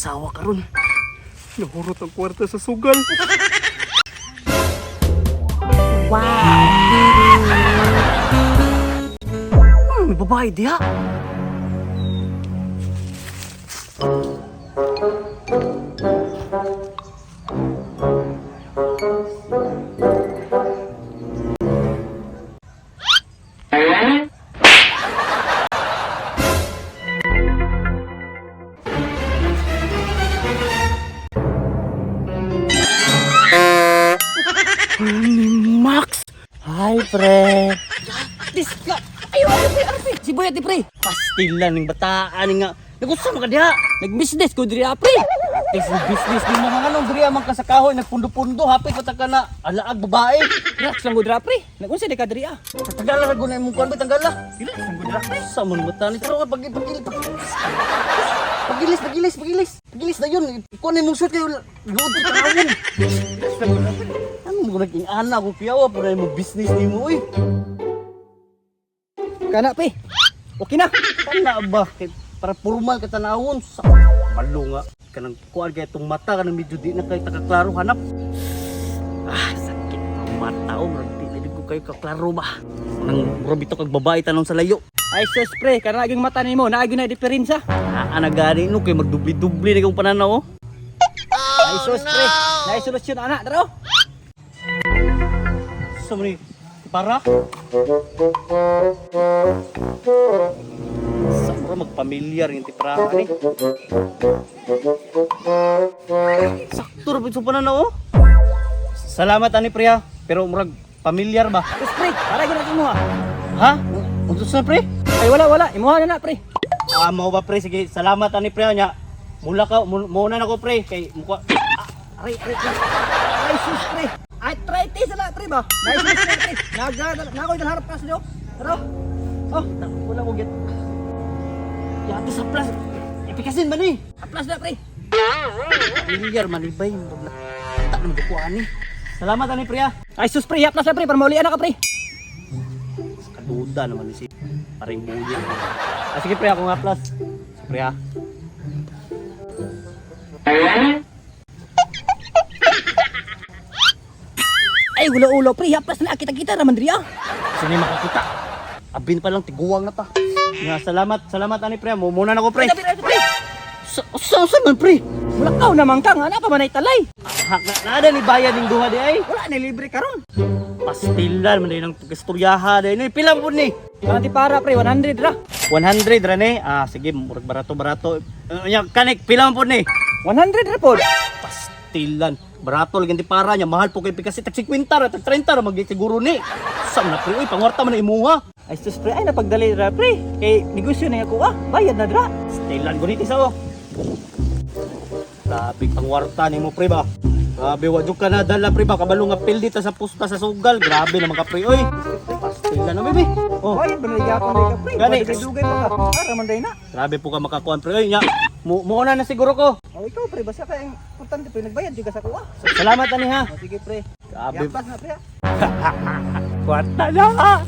Asawa karon. Nahurot ang kwarta sa sugal. Wow. May babae diha. Ni Max! Hi, pre. Disla! Ayo, ayo, pre, pre. Si Boyat, pre. Pastilan ng bataan nga. Nagusto mo ka diha. Nag-business ko diri ah, pre. Business, business ni mga anong diri man ka sa kahoy nagpundo-pundo hapit pa ka na alaag babae. Relax lang gud ra, pre. Nagunsa di ka diri ah. Tanggal ra gud na imong kuan ba tanggal la. Relax lang gud ra. Sa mo ni mata ni pero pag pag pagilis pagilis pagilis pagilis na yun. Kuan imong suit kayo luod ka tanawon. Relax lang gud ra. Ano mo naging ana ko piyawa po na imong business nimo oy. Kana, pre. Okay na. Kana ba kay para formal ka tanawon sa balo nga kanang kuan kay itong mata kanang medyo di na kay takaklaro hanap. Ah, sakit ang mata oh, murag di na jud ko kayo kaklaro ba. Nang murag bitaw kag babae tanong sa layo. Ay sus, pre, kana naging mata nimo, naa gyud na diferensya. Ah, ana gani no kay magdubli-dubli na kong pananaw oh. Ay sus, pre. Naay solusyon ana, daro. Sa ni para sa mura magpamilyar yung tipra ani. Sakto ra pud sa pananaw oh. Salamat ani pre ha, pero murag pamilyar ba? Sus, pre, para gyud na imo ha. Ha? Unsa sa pre? Ay wala wala, imuha na na, pre. Ah, mao ba pre? Sige, salamat ani pre nya. Mula ka, muna na ko pre kay mukha. Ah, aray, aray, aray. Ay sus, pre. Arthritis na pre ba? Naay solusyon na, pre. Naga na ako harap ka sa Daro. Oh, wala ko get. Yata sa plus. Epikasin ba ni? Aplas na, pre. Pamilyar man ibay, murag na. Tak na ko ani. Salamat ani pre ha. Ay sus, pre, aplas na, pre, para maulian na ka, pre. Kaduda naman ni si paring buya. Ah, sige pre, ako nga plus. Sige, pre ha. Ay wala ulo, pre, aplas na kita-kita ra man diri ah. Sino yung makakita? Abin pa lang, tiguang na ta. Nga, salamat, salamat ani pre. Muna na ko pre. Pre, pre, pre. Sa, sa, sa man pre? Mulakaw naman ka nga na pa manay talay. Ah, na, naada ni bayad ning duha di ay. Wala ni libre karon. Pastilan man din ang pagkastoryaha di ni. Pila po ni? Kanang para pre 100 ra. 100 ra ni. Ah, sige, murag barato-barato. Nya kanik pila man po ni? 100 ra pod. Pastilan. Barato lagi ti para niya, mahal po kay kasi tag 50 ra, tag 30 ra magi siguro ni. Sa na pre, oy, pangwarta man na imuha. Ay sus pre, ay napagdali ra pre. Kay negosyo na ako ah, bayad na dra. Pastilan guniti sa oh. Grabe pangwarta nimo pre ba. Grabe wa jud ka na dala pre ba kabalo nga pildi ta sa pusta sa sugal. Grabe naman ka pre oy. Pastilan na bebe. Oh. Bayad ba na gyapon na ka pre? Gani. Dugay pa ka. Para man day na. Grabe po ka makakuan pre oy nya. Muuna na siguro ko. Oh, ikaw pre, basta kay importante pre nagbayad jud ka sa kuha. Salamat ani ha. Oh, sige pre. Grabe. Yapas na pre. ah. Kwarta na.